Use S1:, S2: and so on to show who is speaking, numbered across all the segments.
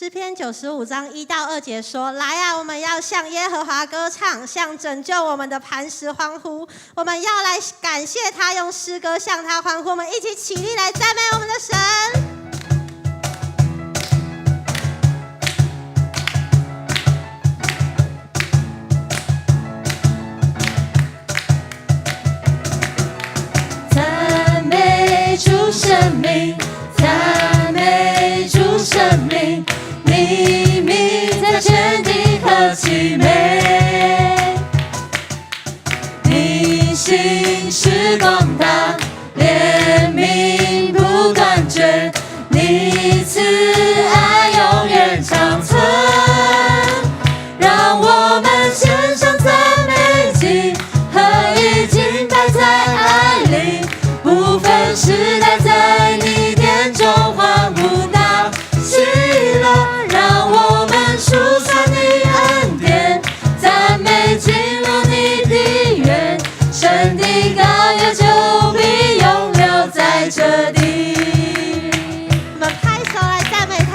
S1: 詩篇95章1到2節說：來啊，我們要向耶和華歌唱，向拯救我們的磐石歡呼。我們要來感謝他，用詩歌向他歡呼。我們一起起立來讚美我們的神。
S2: 讚美主聖名，讚美主聖名，你名在全地何其美！你心事廣大，憐憫不斷絕，你慈愛永遠長存。讓我們獻上讚美祭，合一敬拜在愛裡，不分世代，在你殿中歡呼大喜樂。讓我們數算你恩典，讚美進入你的院，神的膏油就必永留在這地。
S1: 我們拍手來讚美他。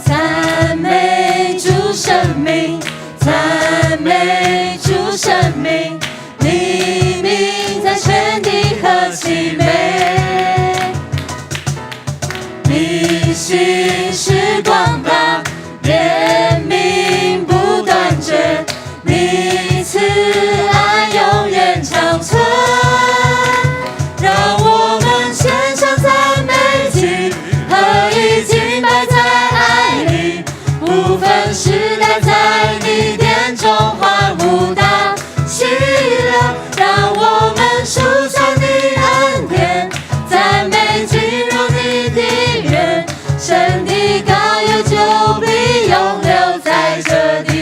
S2: 讚美主聖名，讚美主聖名，你名在全地何其美！你心事廣大，憐憫不斷絕，你慈愛永遠長存。讓我們獻上讚美祭，合一敬拜在愛裡，不分世代，在你殿中歡呼大喜樂。讓我們數算你恩典，讚美進入你的院，神的膏油就必永留在這地。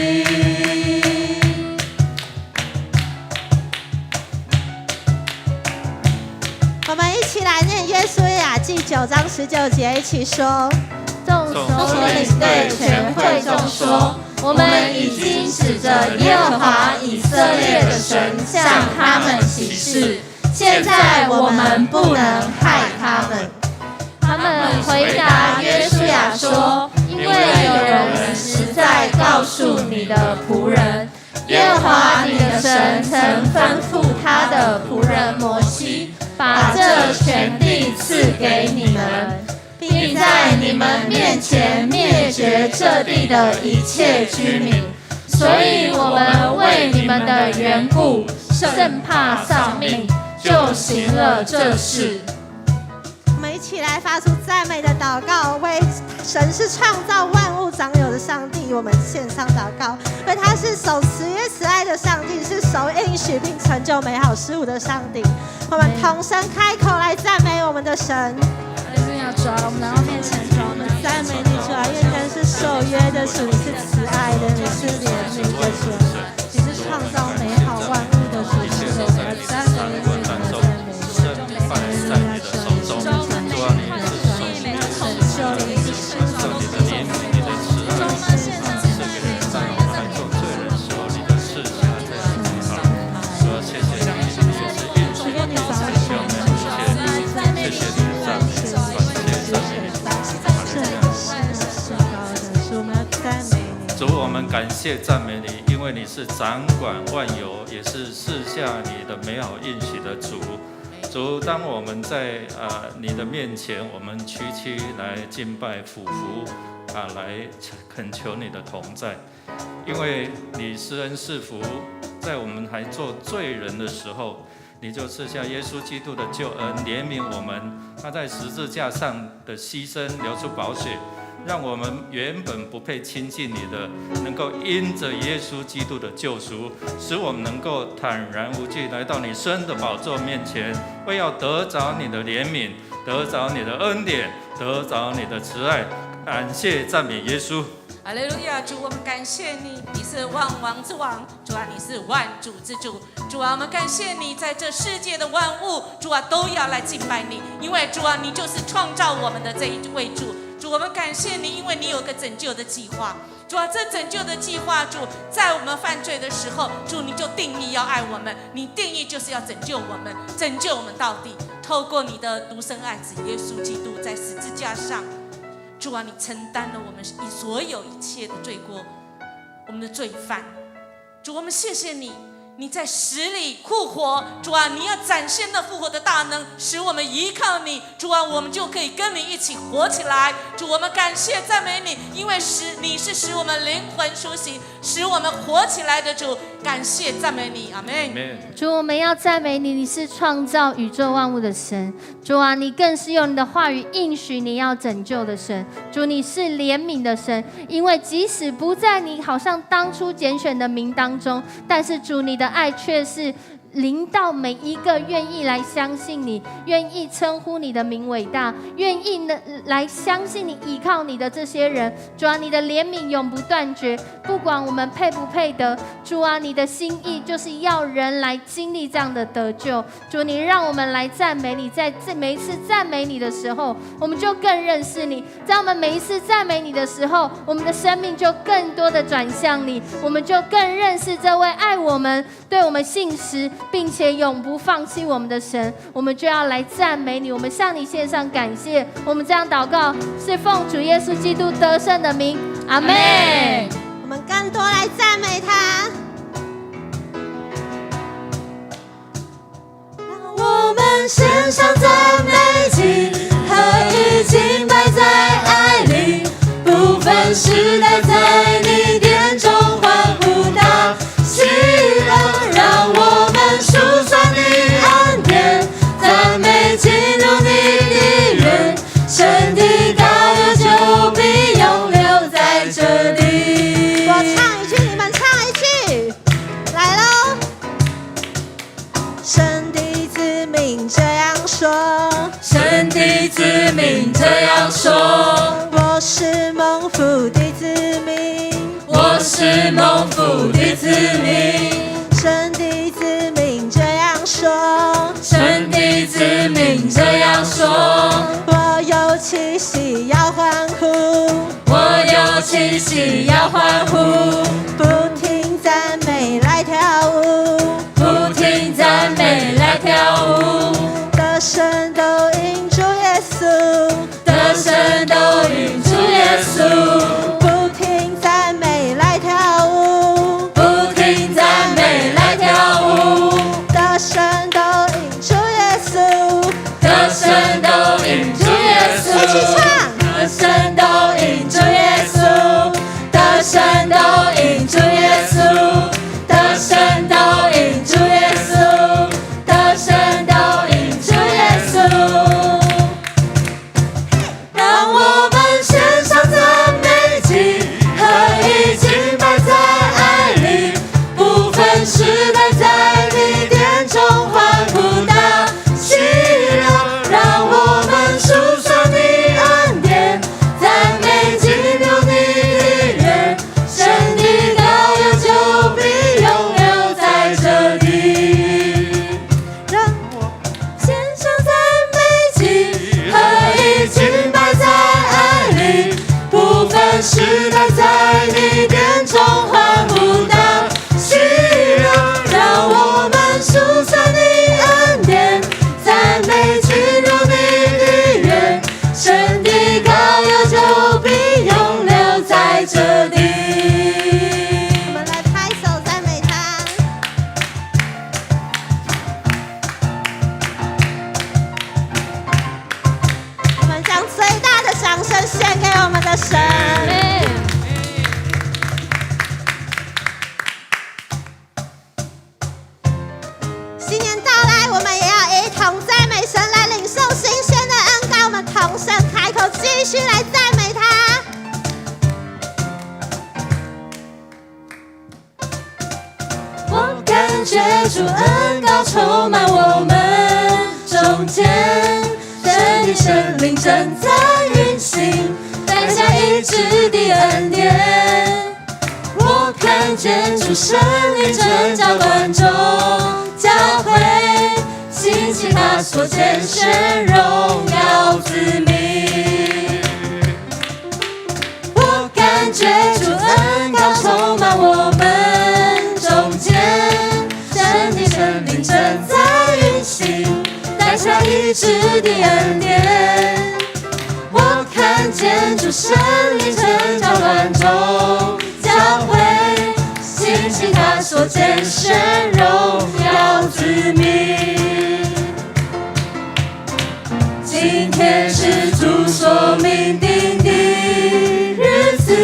S1: 我們一起來念約書亞記9章19節，一起說：
S3: 眾首領對全會眾說：我們已經指著耶和華以色列的神向他們起誓，現在我們不能害他們。他們回答約書亞說：因為有人實在告訴你的僕人，耶和華你的神曾吩咐他的僕人摩西，把這全地賜給你們，並在你們面前滅絕這地的一切居民。所以我們為你們的緣故，甚怕喪命，就行了這事。
S1: 我們一起來發出讚美的禱告，為神是創造萬物掌有的上帝，我們獻上禱告；為他是守慈約慈愛的上帝，是守應許並成就美好事物的上帝。我們同聲開口來讚美我們的神。
S3: 主啊，我們來到面前，主啊，
S1: 我們讚美你，主啊，因為神是守約的主，你是慈愛的，你是憐憫的主，你是創造美好萬物的主，主啊，我們讚美你，我們讚美你。
S4: 生命在你的手中，主啊，你是守你的憐憫，你的慈愛，賜給人，當我們還做罪人時候，你就賜下這樣的美好。主啊，謝謝你，你也是應許成就美好一切，謝謝你的讚美，感謝讚美你。主，我們感謝讚美你，因為你是掌管萬有，也是賜下你的美好應許的主。主，當我們在你的面前，我們屈膝來敬拜、俯伏啊，來懇求你的同在，因為你施恩賜福，在我們還做罪人的時候，你就賜下耶穌基督的救恩，憐憫我們。他在十字架上的犧牲，流出寶血，讓我們原本不配親近你的，能夠因着耶穌基督的救贖，使我們能夠坦然無懼來到你聖的寶座面前，為要得着你的憐憫，得着你的恩典，得着你的慈愛。感謝讚美耶穌。
S5: 哈利路亞，主，我們感謝你，你是萬王之王，主啊，你是萬主之主，主啊，我們感謝你，在這世界的萬物，主啊，都要來敬拜你，因為主啊，你就是創造我們的這一位主，主，我們感謝你，因為你有個拯救的計劃。主啊，這拯救的計劃，主在我們犯罪的時候，主你就定義要愛我們，你定義就是要拯救我們，拯救我們到底。透過你的獨生愛子耶穌基督在十字架上，主啊，你承擔了我們所有一切的罪過，我們的罪犯。主，我們謝謝你。你在死裡復活，主啊，你要展現那復活的大能，使我們依靠你，主啊，我們就可以跟你一起活起來。主，我們感謝讚美你，因為使你是使我們靈魂甦醒，使我們活起來的主。感謝讚美你，阿門。
S3: 主，我們要讚美你，你是創造宇宙萬物的神。主啊，你更是用你的話語應許你要拯救的神。主，你是憐憫的神，因為即使不在你好像當初揀選的民當中，但是主你的愛卻是臨到每一個願意來相信你、願意稱呼你的名偉大、願意呢來相信你、依靠你的這些人。主啊，你的憐憫永不斷絕，不管我們配不配得。主啊，你的心意就是要人來經歷這樣的得救。主，你讓我們來讚美你，在這每一次讚美你的時候，我們就更認識你；在我們每一次讚美你的時候，我們的生命就更多的轉向你，我們就更認識這位愛我們、對我們信實，並且永不放棄我們的神，我們就要來讚美你。我們向你獻上感謝。我們這樣禱告，是奉主耶穌基督得勝的名，阿門。
S1: 我們更多來讚美他。
S2: 讓我們獻上讚美祭，合一敬拜在愛裡，不分世代，在你殿中歡呼大喜樂，讓我們數算你恩典，讚美進入你的院，神的膏油就必永留在這裡。
S1: 我唱一句，你們唱一句，來嘍！神的子民這樣說，
S2: 神的子民這樣說，
S1: 我是蒙福的子民，
S2: 我是蒙福的子民。
S1: 神的子民這樣說，
S2: 神的子民這樣說，
S1: 我有氣息要歡呼，
S2: 我有氣息要歡呼，
S1: 不停讚美來跳舞，
S2: 不停讚美來跳舞，
S1: 得勝都因主耶穌，
S2: 得勝都因主耶穌，
S1: 不停讚美來跳舞，
S2: 不停讚美來跳舞，
S1: 得勝都因主耶穌，
S2: 得勝都因主耶穌，
S1: 一起唱，
S2: 得勝都因主耶穌，得勝都因主耶穌，得勝都因主耶穌，得勝都因主耶穌。讓我們獻上讚美祭，合一敬拜在愛裡，不分世代，在你殿中歡呼大喜樂。讓我們數算你恩典，讚美進入你的院，神的膏油就必永留在這裡。
S1: 讓我
S2: 獻上讚美祭，合一敬拜在愛裡，不分世代，在你殿中歡呼大喜樂。讓我們數算你恩典，讚美進入你的院，神的膏油就必永留在這裡。
S1: 我們來拍手讚美他。我們將最大的掌聲獻給我們的神。新年到來，我們也要一同讚美神，來領受新鮮的恩膏。我們同聲開口，繼續來讚美他。
S2: 我感覺主恩膏充滿我們中間，神的聖靈正在運行，帶下醫治的恩典。我看見主聖靈正澆灌眾教會，興起他所揀選榮耀子民。我感覺主恩膏充滿我們中間，神的聖靈正在運行，帶下醫治的恩典。我看見主聖靈正澆灌眾教會，興起他所揀選榮耀子民。今天是主所命定的日子，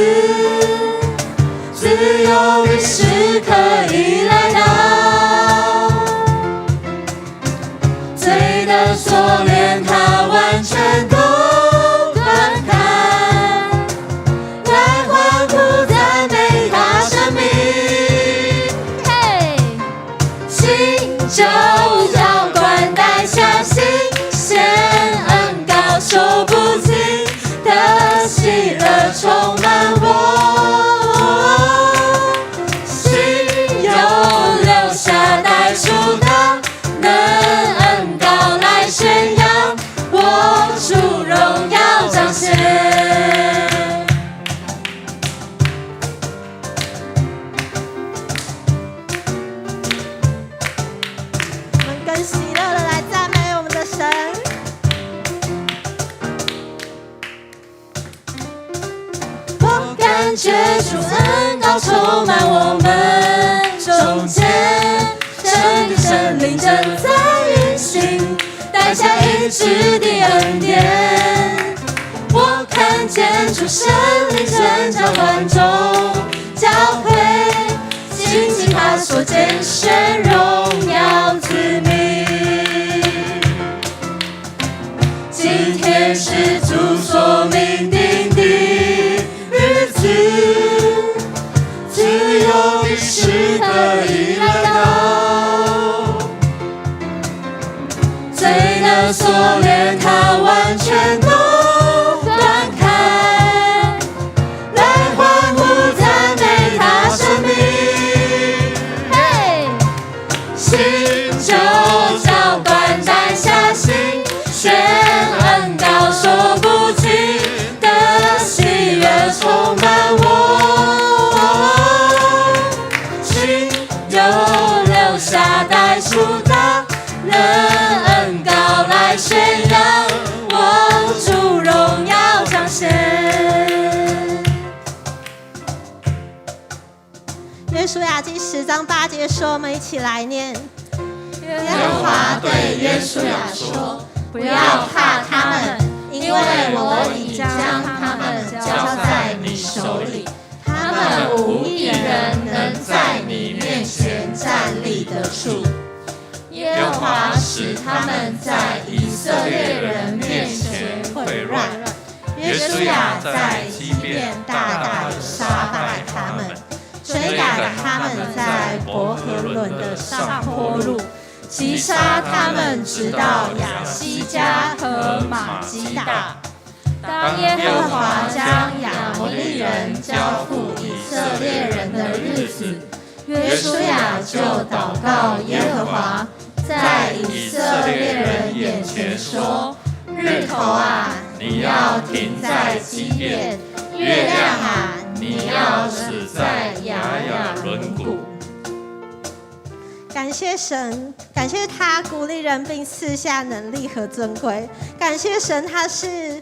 S2: 自由的時刻已來到，罪的鎖鏈它完全都斷開，來歡呼讚美他生命。
S3: 嘿，
S2: 新舊澆灌帶下新鮮恩膏，說不盡的喜樂充滿我，新油流下帶出大能恩膏來宣揚我主榮耀彰顯。
S1: 我們更喜樂的來讚美我們的神。
S2: 我感覺主恩膏充滿我們中間，神的聖靈正在運行，帶下醫治的恩典。我看見主聖靈正澆灌眾教會，興起他所揀選榮耀子民。今天是主所命定的日子，自由的時刻已來到，罪的鎖鏈它完全都斷開，來歡呼讚美他生命。
S3: 嘿，
S2: 新舊澆灌帶下新鮮恩膏，說不盡的喜悅充滿我，新油流下帶出大能恩膏來宣揚我主榮耀彰顯。
S1: 約書亞記10章8節說，我們一起來念。
S3: 耶和華對約書亞說：不要怕他們，因為我已將他們交在你手裡，他們無一人能在你面前站立得住。耶和華使他們在以色列人面前潰亂，
S1: 約書亞在基遍大大的殺敗他們，追趕他們在伯和崙的上坡路，擊殺他們，直到亞西加和瑪基大。
S3: 當耶和華將亞摩利人交付以色列人的日子，約書亞就禱告耶和華，在以色列人眼前說：日頭啊，你要停在基遍；月亮啊，你要止在亞雅崙谷。
S1: 感謝神，感謝他鼓勵人並賜下能力和尊貴。感謝神，他是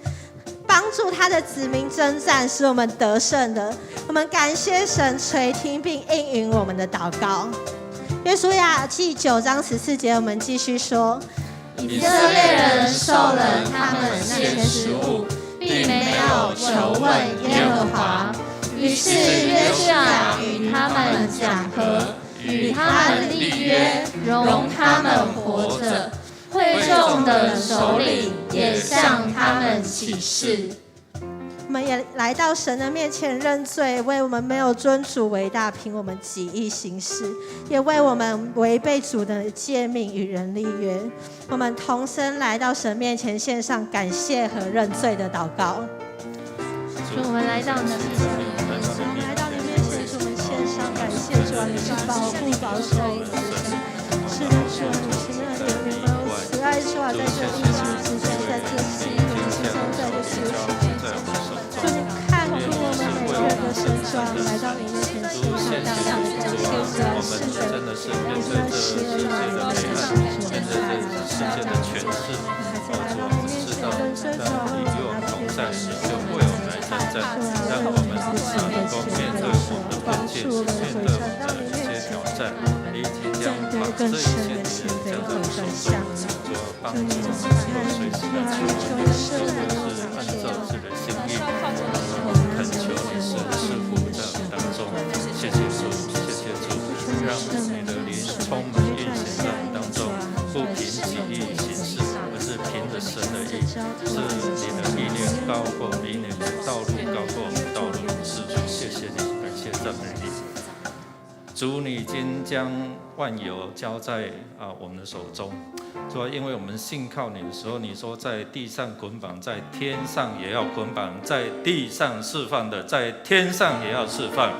S1: 幫助他的子民征戰，使我們得勝的。我們感謝神垂聽並應允我們的禱告。約書亞記9章14節，我們繼續說：
S3: 以色列人受了他們那些食物，並沒有求問耶和華。於是約書亞與他們講和，與他們立約，容他們活着。會眾的首領也向他們起誓。
S1: 我們也來到神的面前認罪，為我們沒有尊主為大，憑我們己意行事，也為我們違背主的誡命與人立約。我們同聲來到神面前，獻上感謝和認罪的禱告。
S3: 主，我們來到你面前，
S1: 我們來到你面前，主，我們獻上感謝，主啊，你是保護保守我們的神，是的，主啊，你是那憐憫慈愛，主啊，在這疫情之中，在這新年之中，在這休息之中，主，你看顧我們每個人的生
S4: 的神。主，謝謝你，主啊，我們真的是面對這世界的黑暗，面對這世界的權勢，哦，主啊，我們知道，當你與我們同在，你就為我們來征戰，讓我們能夠面對我們的困境，面對我們的一些挑戰，你已經將把這一切的人交在我們手中，主啊，幫助我們能夠隨時來求問你，是按照自己的心意，我們懇求你是賜福在我們當中。謝謝主，謝謝主，讓你的靈充滿運行在我們當中，不憑己意行事，而是憑着神的意，是你的意念高過我們意念，你的道路高過我們道路。是主，謝謝你，感謝讚美你。主，你已經將萬有交在我們的手中。主啊，因為我們信靠你的時候，你說在地上捆綁，在天上也要捆綁；在地上釋放的，在天上也要釋放。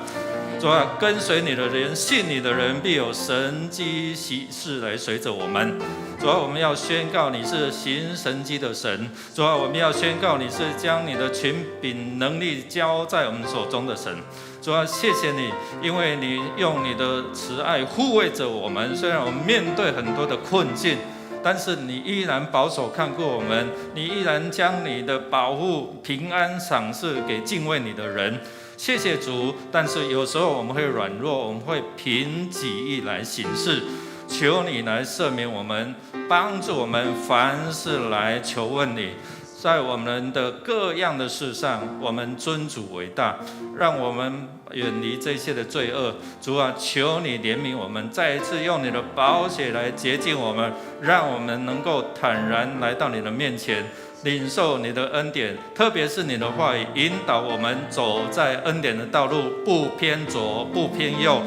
S4: 主啊，跟隨你的人，信你的人，必有神蹟奇事來隨着我們。主啊，我們要宣告你是行神蹟的神。主啊，我們要宣告你是將你的權柄能力交在我們手中的神。主啊，謝謝你，因為你用你的慈愛護衛着我們。雖然我們面對很多的困境，但是你依然保守看顧我們，你依然將你的保護、平安賞賜給敬畏你的人。謝謝主。但是有時候我們會軟弱，我們會憑己意來行事。求你來赦免我們，幫助我們，凡事來求問你。在我們的各樣的事上，我們尊主為大，讓我們遠離這些的罪惡。主啊，求你憐憫我們，再一次用你的寶血來潔淨我們，讓我們能夠坦然來到你的面前，領受你的恩典，特別是你的話語，引導我們走在恩典的道路，不偏左，不偏右。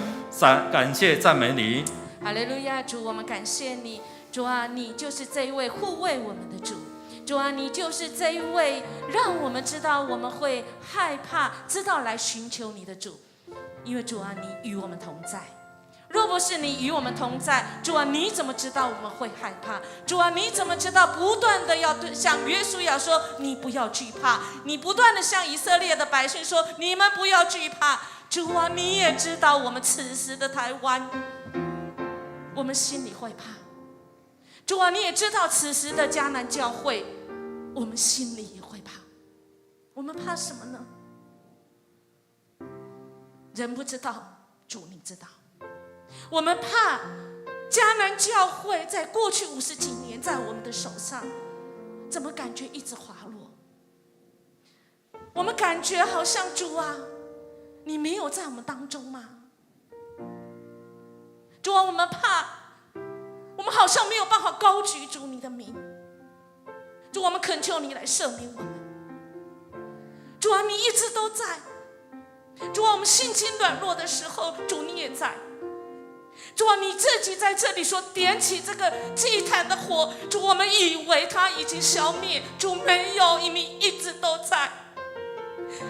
S4: 感謝讚美你。
S5: 哈利路亞，主，我們感謝你，主啊，你就是這一位護衛我們的主。主啊，你就是這一位讓我們知道我們會害怕，知道來尋求你的主，因為主啊，你與我們同在。若不是你與我們同在，主啊，你怎麼知道我們會害怕？主啊，你怎麼知道不斷的要對向約書亞說你不要懼怕？你不斷的向以色列的百姓說你們不要懼怕。主啊，你也知道我們此時的台灣，我們心裡會怕。主啊，你也知道此時的迦南教會，我們心裡也會怕。我們怕什麼呢？人不知道，主你知道。我們怕迦南教會在過去50幾年在我們的手上，怎麼感覺一直滑落？我們感覺好像主啊，你沒有在我們當中嗎？主啊，我們怕，我們好像沒有辦法高舉主你的名。主，我們懇求你來赦免我們。主啊，你一直都在。主啊，我們信心軟弱的時候，主你也在。主啊，你自己在這裡說點起這個祭壇的火，主，我們以為它已經消滅，主沒有，因為你一直都在。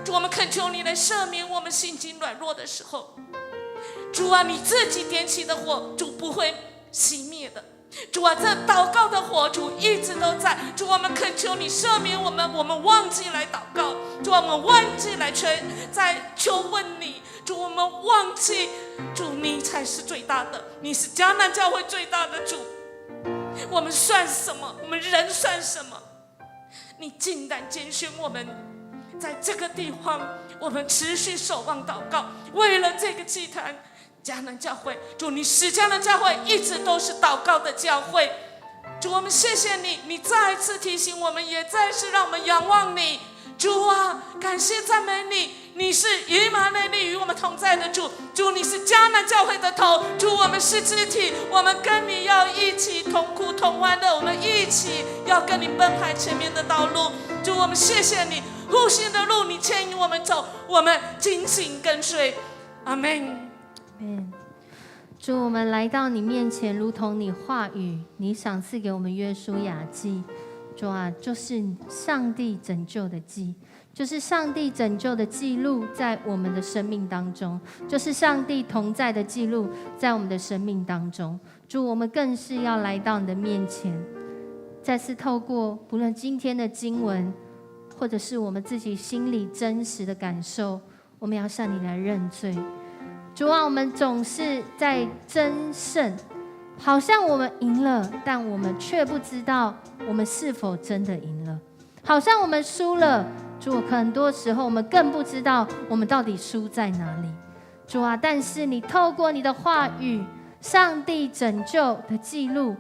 S5: 主，我們懇求你來赦免我們信心軟弱的時候。主啊，你自己點起的火，主不會熄滅的。主啊，這禱告的火，主一直都在。主，我們懇求你赦免我們，我們忘記來禱告。主，我們忘記來求，在求問你。主，我們忘記，主你才是最大的，你是迦南教會最大的主。我們算什麼？我們人算什麼？你竟然揀選我們，在這個地方，我們持續守望禱告，為了這個祭壇。迦南教會，主你使迦南教會一直都是禱告的教會。主，我們謝謝你，你再次提醒我們，也再次讓我們仰望你。主啊，感謝讚美你，你是以馬內利與我們同在的主。主，你是迦南教會的頭。主，我們是肢體，我們跟你要一起同苦同歡樂，我們一起要跟你奔跑前面的道路。主，我們謝謝你，復興的路你牽引我們走，我們緊緊跟隨。阿門。
S3: 主，我們來到你面前，如同你話語，你賞賜給我們約書亞記。主啊，就是上帝拯救的記，就是上帝拯救的記錄在我們的生命當中，就是上帝同在的記錄在我們的生命當中。主，我們更是要來到你的面前，再次透過不論今天的經文，或者是我們自己心裡真實的感受，我們要向你來認罪。主啊，我們總是在爭勝，好像我們贏了，但我們卻不知道我們是否真的贏了。好像我們輸了，主，很多時候我們更不知道我們到底輸在哪裡。主啊，但是你透過你的話語，上帝拯救的記錄，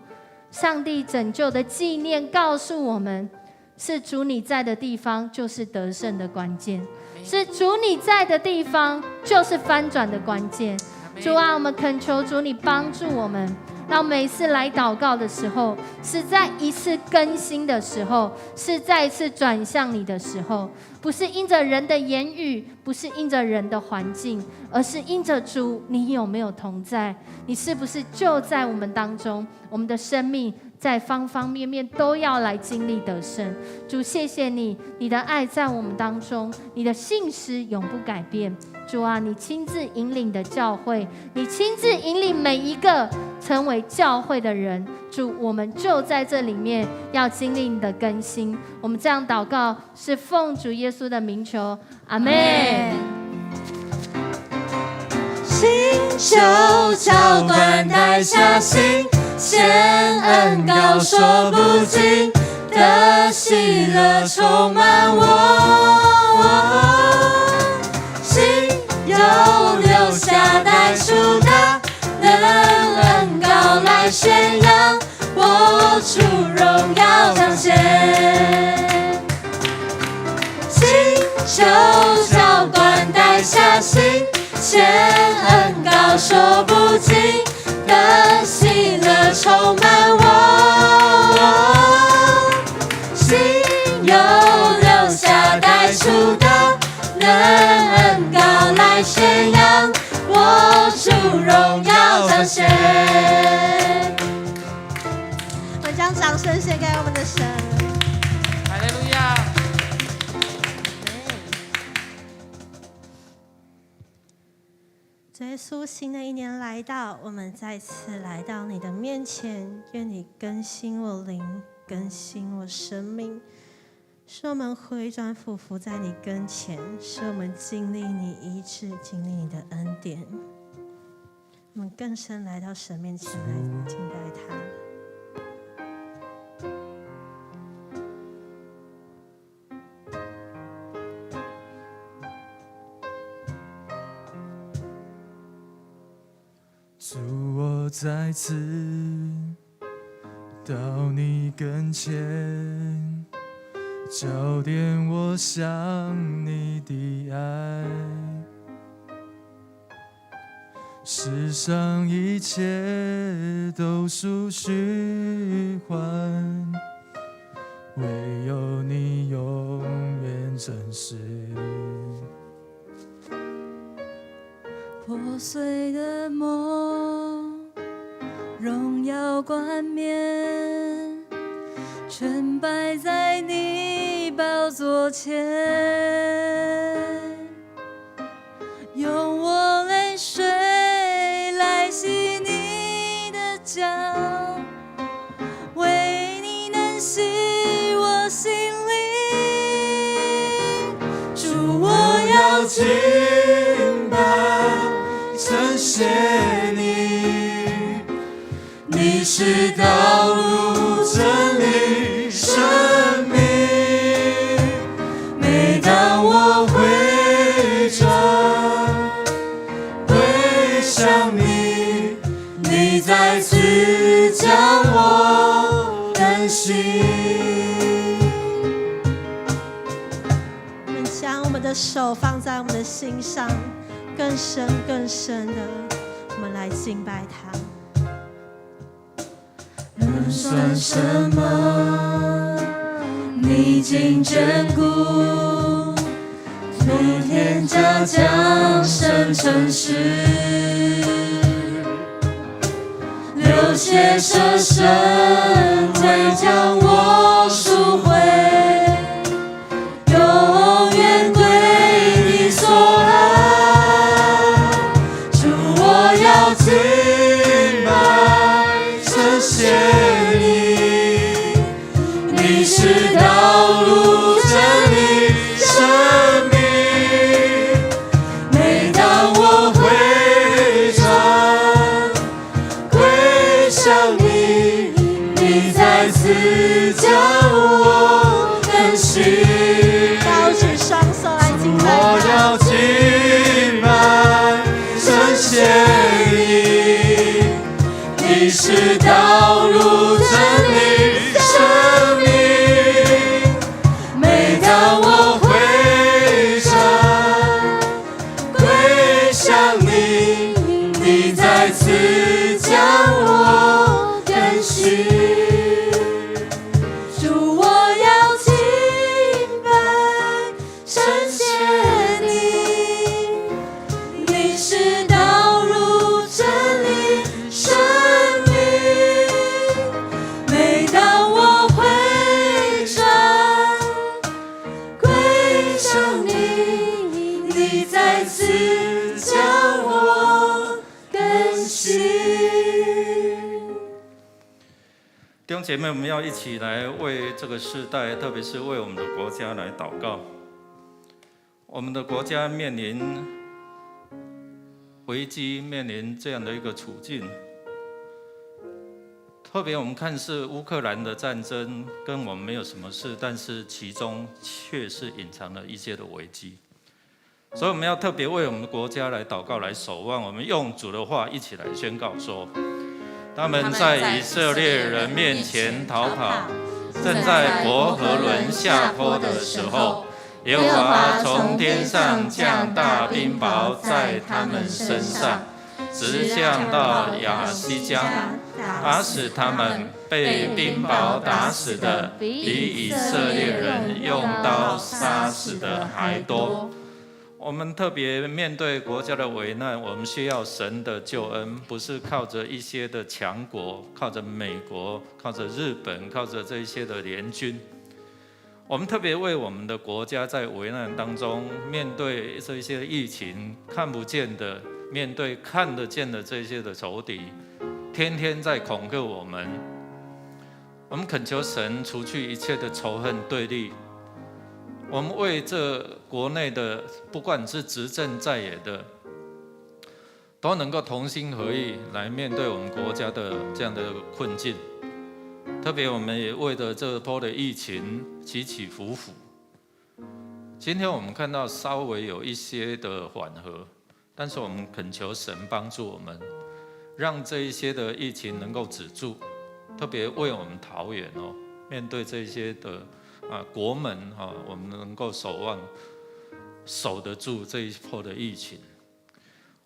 S3: 上帝拯救的紀念，告訴我們，是主你在的地方，就是得勝的關鍵；是主你在的地方，就是翻轉的關鍵。主啊，我們懇求主你幫助我們，讓每次來禱告的時候，是在一次更新的時候，是再一次轉向你的時候，不是因着人的言語，不是因着人的環境，而是因着主，你有沒有同在？你是不是就在我們當中？我們的生命在方方面面都要來經歷得勝。主，謝謝你，你的愛在我們當中，你的信實永不改變。主啊，你親自引領的教會，你親自引領每一個成為教會的人。主，我們就在這裡面要經歷你的更新。我們這樣禱告，是奉主耶穌的名求，阿們。
S2: 新酒澆灌帶下新鮮恩膏說不盡的喜樂充滿我，新油流下帶出大能恩膏來宣揚我主榮耀彰顯。新酒澆灌帶下新鮮恩膏說不盡的喜樂充滿我，新油流下帶出大能恩膏來宣揚我主榮耀彰顯。
S1: 我們將掌聲獻給我們的神。
S5: 哈利路亞。
S1: 主耶穌，新的一年來到，我們再次來到你的面前，願你更新我靈，更新我生命，使我們回轉俯伏在你跟前，使我們經歷你醫治，經歷你的恩典。我們更深來到神面前來敬拜他。
S2: 主，我再次到你跟前，澆奠我想你的愛。世上一切都屬虛幻，唯有你永遠真實。
S6: 破碎的夢，榮耀冠冕，全擺在你寶座前，用我淚水來洗你的腳，為你能洗我心靈。
S2: 主，我要敬拜，稱謝你，你是道路、真理、生命。每當我回轉歸向你，你再次將我更新。
S1: 我們將我們的手放在我們的心上，更深更深的，我們來敬拜他。
S2: 能算什麼？你竟眷顧，從天家降生成世，流血捨身，為將我贖回，永遠歸你所愛。主，我要敬拜，稱謝你，你是道路、真理、生命。向你，你再次將我更新。
S1: 高舉雙手來敬拜。
S2: 我要敬拜聖顯你，你是道路真理生命。每當我回轉歸向你，你再次將我更新。主，我要敬拜稱謝你，你是道路真理生命。每當我回轉歸向你，你再次將我更新。
S4: 弟兄姐妹，我們要一起來為這個世代，特別是為我們的國家來禱告。我們的國家面臨危機，面臨這樣的一個處境。特別我們看似烏克蘭的戰爭跟我們沒有什麼事，但是其中卻是隱藏了一些的危機。所以我們要特別為我們的國家來禱告，來守望。我們用主的話一起來宣告說：他們在以色列人面前逃跑，正在伯和崙下坡的時候，耶和華從天上降大冰雹在他們身上，直降到亞西加，打死他們被冰雹打死的，比以色列人用刀殺死的還多。我們特別面對國家的危難，我們需要神的救恩，不是靠着一些的強國，靠着美國，靠着日本，靠着這些的聯軍。我們特別為我們的國家在危難當中，面對這些疫情看不見的，面對看得見的這些的仇敵，天天在恐嚇我們。我們懇求神除去一切的仇恨對立。我們為這國內的，不管是執政在野的，都能夠同心合意來面對我們國家的這樣的困境。特別我們也為了這波的疫情起起伏伏。今天我們看到稍微有一些的緩和，但是我們懇求神幫助我們，讓這一些的疫情能夠止住。特別為我們桃園哦，面對這些的國門啊，我們能夠守望、守得住這一波的疫情。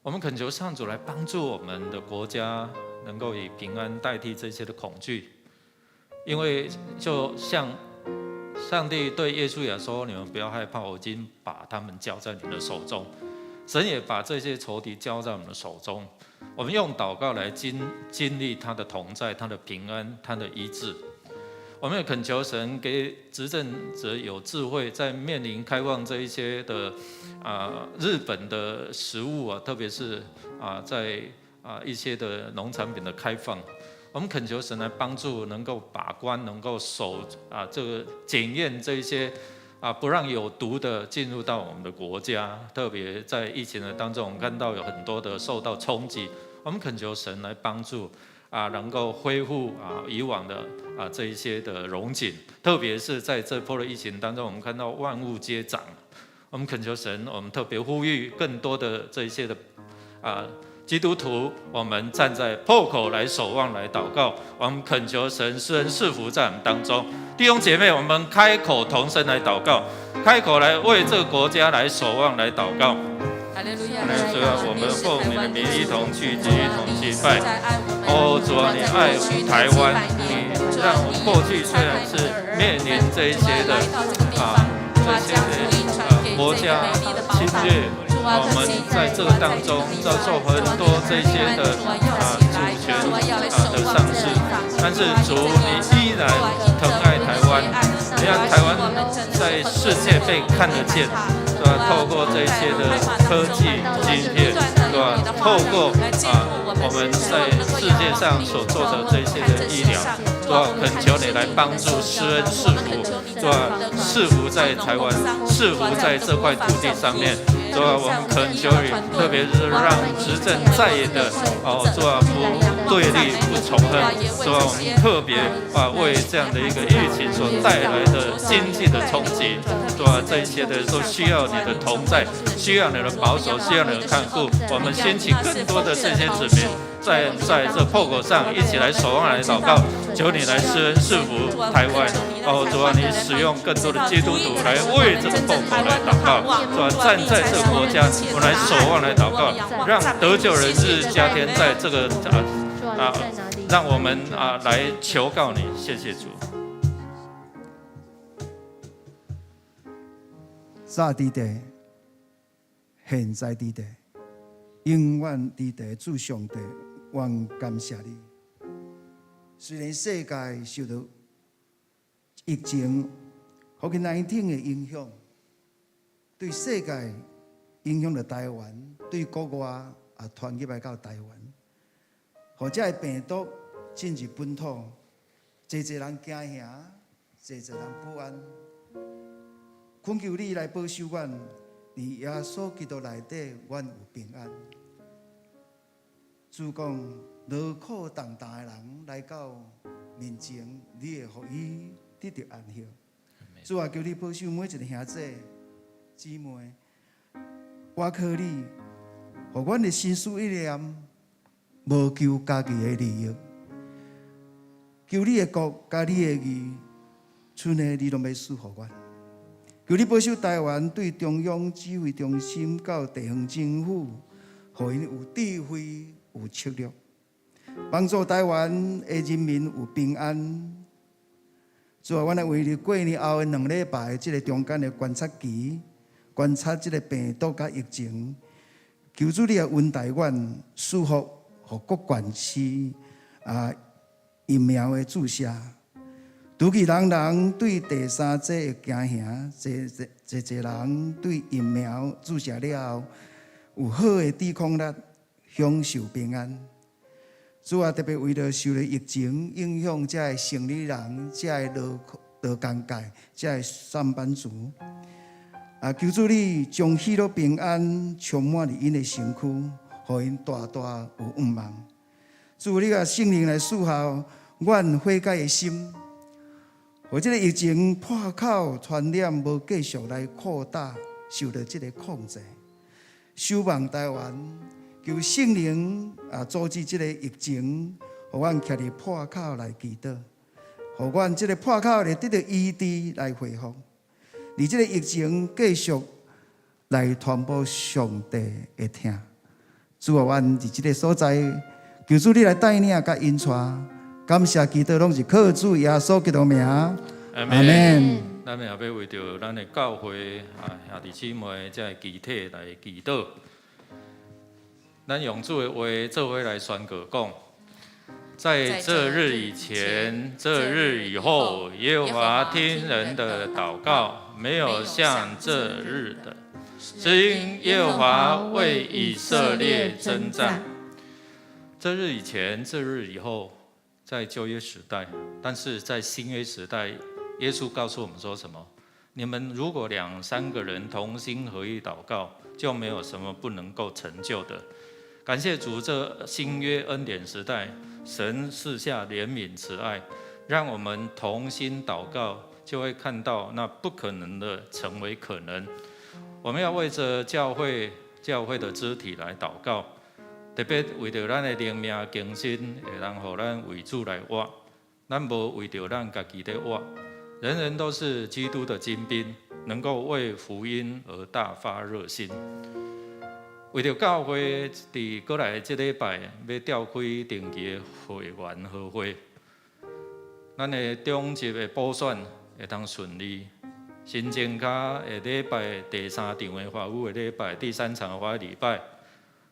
S4: 我們懇求上主來幫助我們的國家，能夠以平安代替這些的恐懼。因為就像上帝對約書亞說：“你們不要害怕，我已經把他們交在你們的手中。”神也把這些仇敵交在我們的手中。我們用禱告來經歷他的同在、他的平安、他的醫治。我們也懇求神給執政者有智慧，在面臨開放這一些的日本的食物啊，特別是在一些的農產品的開放，我們懇求神來幫助，能夠把關，能夠守這個檢驗這一些不讓有毒的進入到我們的國家。特別在疫情的當中，我們看到有很多的受到衝擊，我們懇求神來幫助。能夠恢復以往的這一些的榮景，特別是在這波的疫情當中，我們看到萬物皆漲。我們懇求神，我們特別呼籲更多的這一些的基督徒，我們站在破口來守望、來禱告。我們懇求神施恩賜福在我們當中，弟兄姐妹，我們開口同聲來禱告，開口來為這個國家來守望、來禱告。
S5: 哈利路亞！
S4: 主啊，我們奉你的名一同聚集，一同敬拜。哦，主啊，你愛台灣，你讓我們過去雖然是面臨這一些的這些的國家侵略，我們在這個當中遭受很多這些的主權的喪失，但是主你依然疼愛台灣，你讓台灣在世界被看得見。是吧？透過這些的科技晶片，對吧？透過我們在世界上所做的這些的醫療，對吧？懇求你來幫助施恩賜福，對吧？賜福在台灣，賜福在這塊土地上面，對吧？主啊，我們懇求你，特別是讓執政在野的哦，主啊，不對立不仇恨，主啊，我們特別啊為這樣的一個疫情所帶來的經濟的衝擊，主啊，這些的都需要你的同在，需要你的保守，需要你的看顧。我們興起更多的這些子民，在這破口上一起來守望來禱告，求你來施恩賜福台灣。哦，主啊，你使用更多的基督徒來為這個破口來禱告，主啊，站在這個國家，我們來守望來禱告，讓得救人日加添在這個讓我們啊來求告你，謝謝主。
S7: 早佇地，現在佇地，永遠佇地，主上帝，阮感謝你。雖然世界受到疫情 COVID-19 的影響，對世界影響著台灣，對國外也傳入來到台灣，予這个病毒進入本土，濟濟人驚嚇，濟濟人不安。懇求你來保守阮，佇耶穌基督內底，阮有平安。主講，勞苦重擔的人來到面前，你會予伊得著安息。主啊，求你保守每一個兄弟姊妹，我靠你，予阮的心思意念，無求家己的利益，求你的國佮你的義，剩的你攏欲賜予阮。求你保守台灣對中央指揮中心到地方政府，予𪜶有智慧、有策略，幫助台灣的人民有平安。主啊，阮來為著過年後的2禮拜這个中間的觀察期，觀察這个病毒佮疫情，求主你來恩待阮，賜福予各縣市啊疫苗的注射。除去人人對第三劑會驚嚇，濟濟濟濟人對疫苗注射了後有好的抵抗力，享受平安。主啊，特別為著受著疫情影響，這个生理人、這个勞工界、這个上班族，啊，求主你將喜樂平安充滿佇𪜶的身軀，予𪜶大大有盼望。主，你共聖靈來賜予阮悔改的心。予這个疫情破口傳染無繼續來擴大，受著這个控制。守望台灣，求聖靈啊阻止這个疫情，予阮徛佇破口來祈禱，予阮這个破口會得著醫治來恢復。而這个疫情繼續來傳播上帝的疼。主啊，阮佇這个所在，求主你來帶領佮引帶。感謝基督，攏是靠主耶穌基督名。
S4: 阿門。咱也欲為著咱的教會啊兄弟姊妹這个肢體來祈禱。咱用主的話做伙來宣告講：在這日以前，這日以後，耶和華聽人的禱告，沒有像這日的，是因耶和華為以色列征戰。這日以前，這日以後。在舊約時代，但是在新約時代，耶穌告訴我們說什麼？你們如果兩三個人同心合意禱告，就沒有什麼不能夠成就的。感謝主，這新約恩典時代，神賜下憐憫慈愛，讓我們同心禱告，就會看到那不可能的成為可能。我們要為著教會教會的肢體來禱告。特別為著咱的靈命更新，會當予咱為主來活。咱無為著咱家己咧活，人人都是基督的精兵，能夠為福音而大發熱心。為著教會佇過來這禮拜欲召開定期的會員和會，咱的中級的補選會當順利。新增加下禮拜第三場的華語的禮拜，第三場的華語禮拜。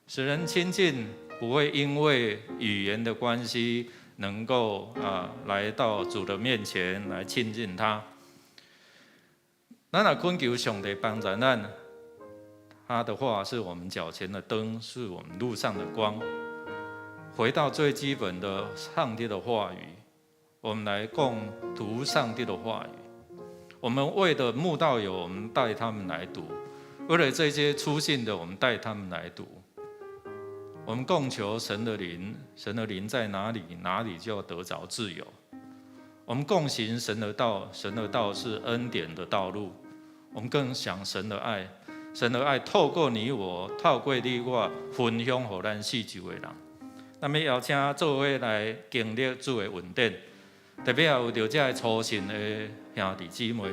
S4: 使人親近，不會因為語言的關係，能夠啊來到主的面前來親近他。咱若懇求上帝幫助咱，他的話是我們腳前的燈，是我們路上的光。回到最基本的上帝的話語，我們來共讀上帝的話語。我們為的慕道友，我們帶他們來讀。為了這些初信的，我們帶他們來讀。我們共求神的靈，神的靈在哪裡，哪裡就得着自由。我們共行神的道，神的道是恩典的道路。我們共享神的愛，神的愛透過你我，透過你我，分享予咱四周的人。咱欲邀請做伙來經歷主的恩典，特別也為著這个初信的兄弟姊妹，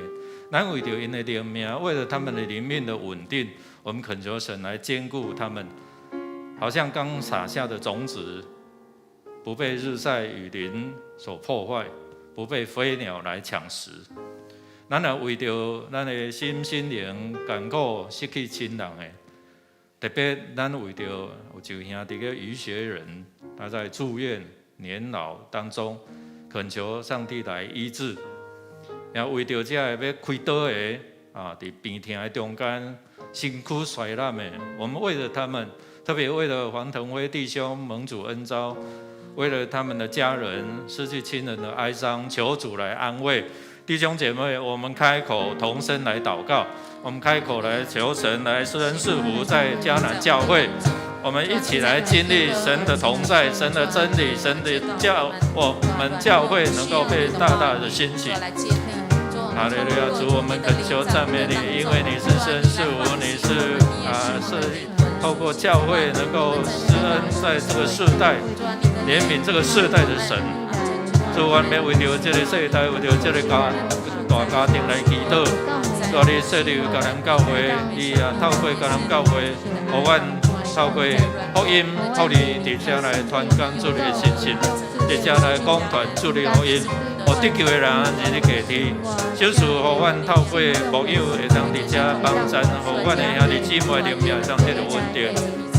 S4: 咱為著𪜶的靈命，為了他們的靈命的穩定，我們懇求神來堅固他們，好像剛撒下的種子，不被日曬雨淋所破壞，不被飛鳥來搶食。咱也為著咱的身心靈艱苦失去親人的，特別咱為著有一位兄弟叫余學仁，他在住院年老當中，懇求上帝來醫治。也為著這个欲開刀的啊，佇病痛的中間，身軀衰爛的，我們為了他們，特別為了黃騰輝弟兄蒙主恩召，為了他們的家人失去親人的哀傷，求主來安慰。弟兄姐妹，我們開口同聲來禱告，我們開口來求神來施恩賜福在迦南教會，我們一起來經歷神的同在、神的真理、神的教，我們教會能夠被大大的興起。哈利路亞，主，我們懇求讚美你，因為你是神賜福，你是啊是透過教會能夠施恩在這個世代，憐憫這個世代的神。主，阮欲為著這个世代，為著這个家大家庭來祈禱。主啊，你設立迦南教會，你也透過迦南教會，予阮透過福音、福利，佇遮來傳講主的信息，佇遮來講傳主的福音，予得救的人日日加添。小事予阮透過牧養會當佇遮幫贊，予阮的兄弟姊妹靈命會當得著穩定。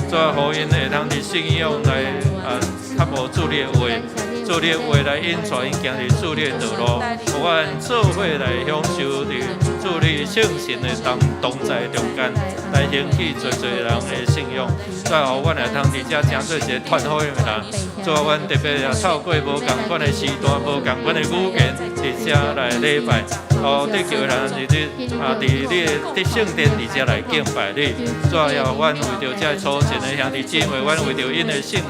S4: 主啊，予𪜶會當佇信仰來啊，較無主你的話。主你的話來引帶𪜶行佇主你的道路，予阮做伙來享受佇主你聖神的當同在中間，來興起濟濟人的信仰。主啊，予阮會通佇遮成做一个傳福音的人。主啊，阮特別也透過無仝款的時段、無仝款的語言，佇遮來禮拜，予得救的人日日啊，佇你的佇聖殿佇遮來敬拜你。主啊，也予阮為著遮初信的兄弟姊妹，阮為著𪜶的信啊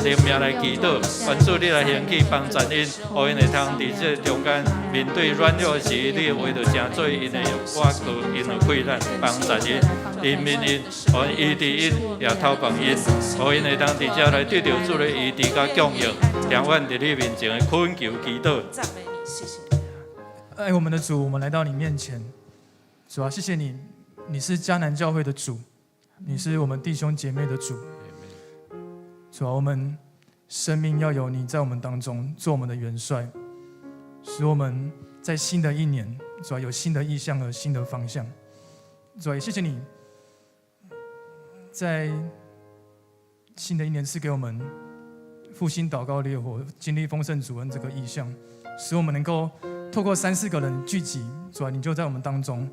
S4: 靈命來祈禱，願主你來興起幫贊𪜶，予𪜶會通佇這中間面對軟弱時，你的話就成做𪜶的倚靠，𪜶的氣力，幫贊𪜶，憐憫𪜶，予醫治𪜶，也透放𪜶，予𪜶會當佇遮來得著主的醫治佮供應，聽阮佇你面前的懇求祈禱。
S5: 讚美你，謝謝。
S8: 愛我們的主，我們來到你面前，主啊，謝謝你，你是迦南教會的主，你是我們弟兄姐妹的主。主啊，我們生命要有你在我們當中做我們的元帥，使我們在新的一年，主啊，有新的異象和新的方向。主啊，也謝謝你，在新的一年賜給我們復興禱告烈火、經歷豐盛主恩這個異象，使我們能夠透過三四個人聚集，主啊，你就在我們當中。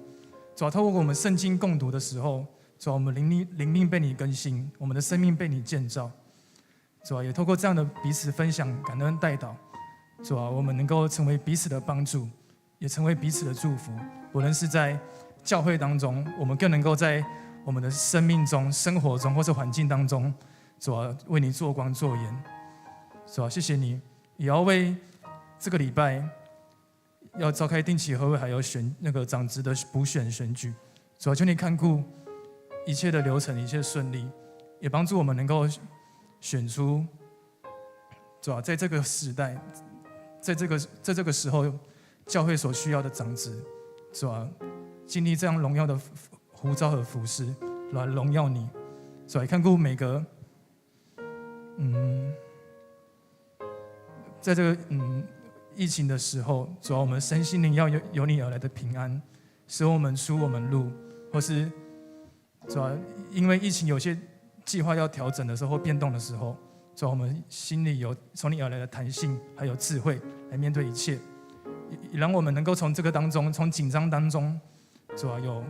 S8: 主啊，透過我們聖經共讀的時候，主啊，我們靈命被你更新，我們的生命被你建造。主啊，也透過這樣的彼此分享、感恩代禱，主啊，我們能夠成為彼此的幫助，也成為彼此的祝福。無論是在教會當中，我們更能夠在我們的生命中、生活中或是環境當中，主啊，為你做光做鹽。主啊，謝謝你，也要為這個禮拜要召開定期會，還有選那個長執的補選選舉。主啊，求你看顧一切的流程，一切順利，也幫助我們能夠選出，主啊，在這個時代，在這個時候，教會所需要的長執，主啊，經歷這樣榮耀的呼召和服侍，來榮耀你。主啊，看顧每個，在這個疫情的時候，主啊，我們身心靈要有由你而來的平安，使我們出我們入，或是主啊，因為疫情有些計劃要調整的時候或變動的時候，主啊，我們心裡有從你而來的彈性，還有智慧來面對一切，也讓我們能夠從這個當中，從緊張當中，主啊，有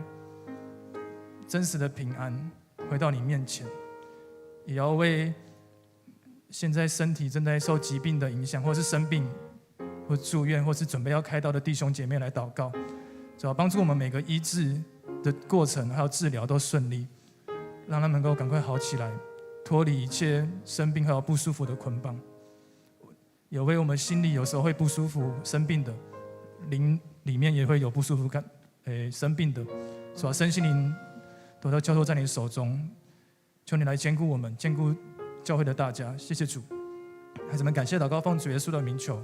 S8: 真實的平安回到你面前，也要為現在身體正在受疾病的影響，或是生病，或住院，或是準備要開刀的弟兄姐妹來禱告，主啊，幫助我們每個醫治的過程還有治療都順利，讓他們能夠趕快好起來，脫離一切生病還有不舒服的捆綁。也為我們心裡有時候會不舒服、生病的，靈裡面也會有不舒服感，生病的，是吧？身心靈都要交託在你手中，求你來堅固我們，堅固教會的大家。謝謝主，孩子們感謝禱告，奉主耶穌的名求。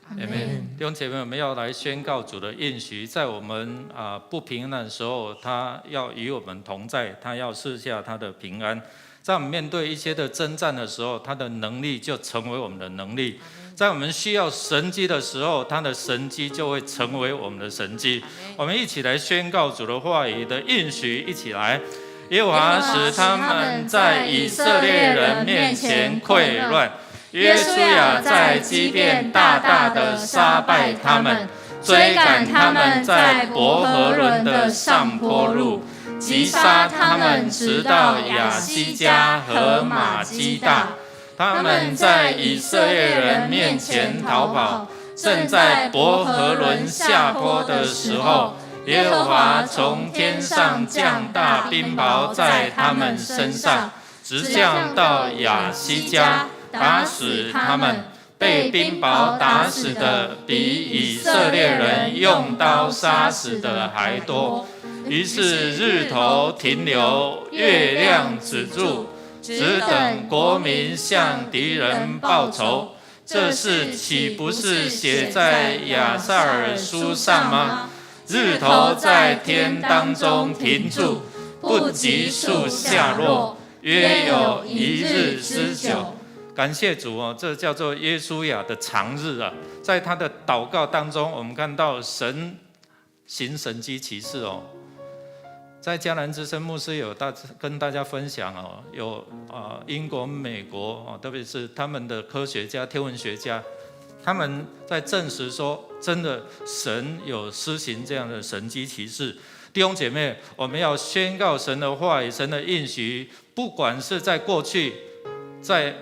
S4: 阿門。弟兄姐妹，我們要來宣告主的應許，在我們不平安的時候，他要與我們同在，他要賜下他的平安。在我們面對一些的征戰的時候，他的能力就成為我們的能力；在我們需要神蹟的時候，他的神蹟就會成為我們的神蹟。我們一起來宣告主的話語的應許，一起來。耶和華使他們在以色列人面前潰亂。約書亞在基遍大大的殺敗他們，追趕他們在伯和崙的上坡路，擊殺他們直到亞西加和瑪基大。他們在以色列人面前逃跑，正在伯和崙下坡的時候，耶和華從天上降大冰雹在他們身上，直降到亞西加。打死他們，被冰雹打死的比以色列人用刀殺死的還多。於是日頭停留，月亮止住，只等國民向敵人報仇。這事豈不是寫在亞薩爾書上嗎？日頭在天當中停住，不急速下落，約有一日之久。感謝主哦，這叫做約書亞的長日啊，在他的禱告當中，我們看到神行神蹟奇事哦。在迦南之聲牧師有跟大家分享哦，有英國、美國哦，特別是他們的科學家、天文學家，他們在證實說，真的神有施行這樣的神蹟奇事。弟兄姐妹，我們要宣告神的話語、神的應許，不管是在過去，在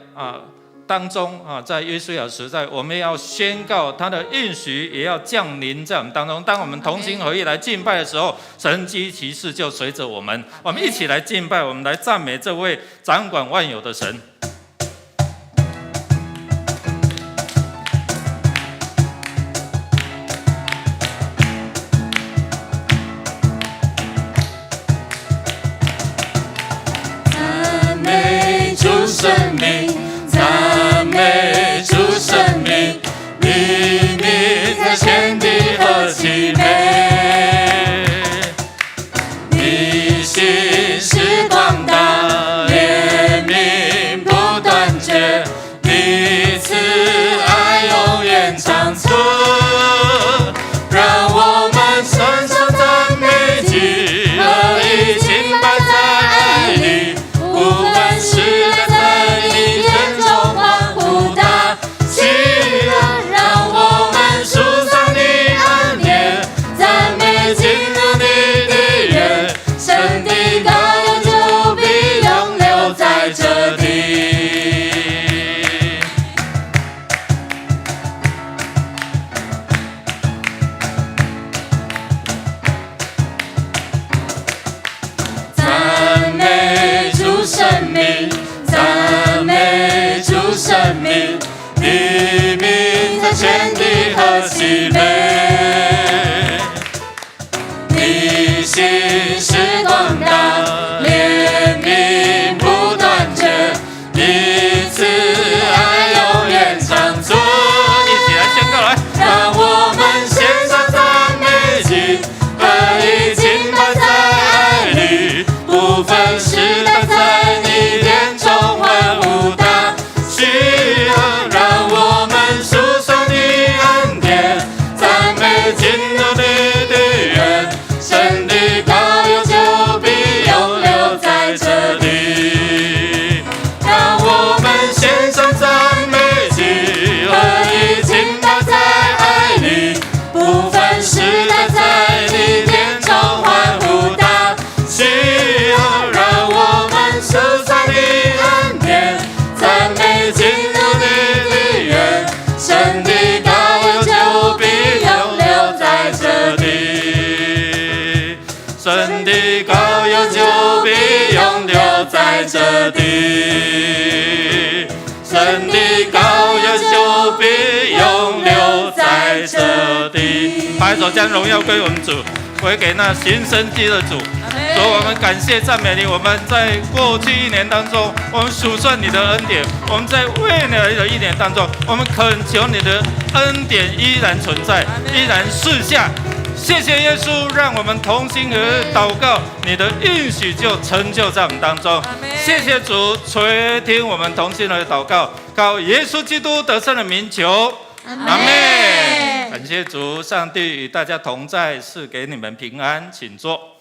S4: 當中啊，在約書亞時代，我們要宣告他的應許，也要降臨在我們當中。當我們同心合意來敬拜的時候，神蹟奇事就隨着我們。我們一起來敬拜，我們來讚美這位掌管萬有的神。
S2: 讚美主聖名，讚美主聖名，你名在全地何其美！你心事廣大，憐憫不斷絕，你慈愛永遠長存。讓我們獻上讚美祭，合一敬拜在愛裡，不分世代在你殿中歡呼大喜樂。讓我們述說你恩典，讚美進入你的院，神的膏油就必永留在這地。讚美主聖名，讚美主聖名，你名在全地何其美！你心事廣大，憐憫不斷絕，你慈愛永遠長存。
S4: 一起來宣告來，
S2: 讓我們獻上讚美祭，合一敬拜在愛裡，不分世代在你殿中歡呼大喜樂。讓我們述說你恩典，讚
S4: 在這地。拍手將榮耀歸我們主，歸給那行神蹟的主。主，我們感謝讚美你。我們在過去一年當中，我們數算你的恩典；我們在未來的一年當中，我們懇求你的恩典依然存在，依然賜下。謝謝耶穌，讓我們同心合意禱告，你的應許就成就在我們當中。謝謝主垂聽我們同心合意禱告，靠耶穌基督得勝的名求，阿們。感謝主，上帝與大家同在，賜給你們平安，請坐。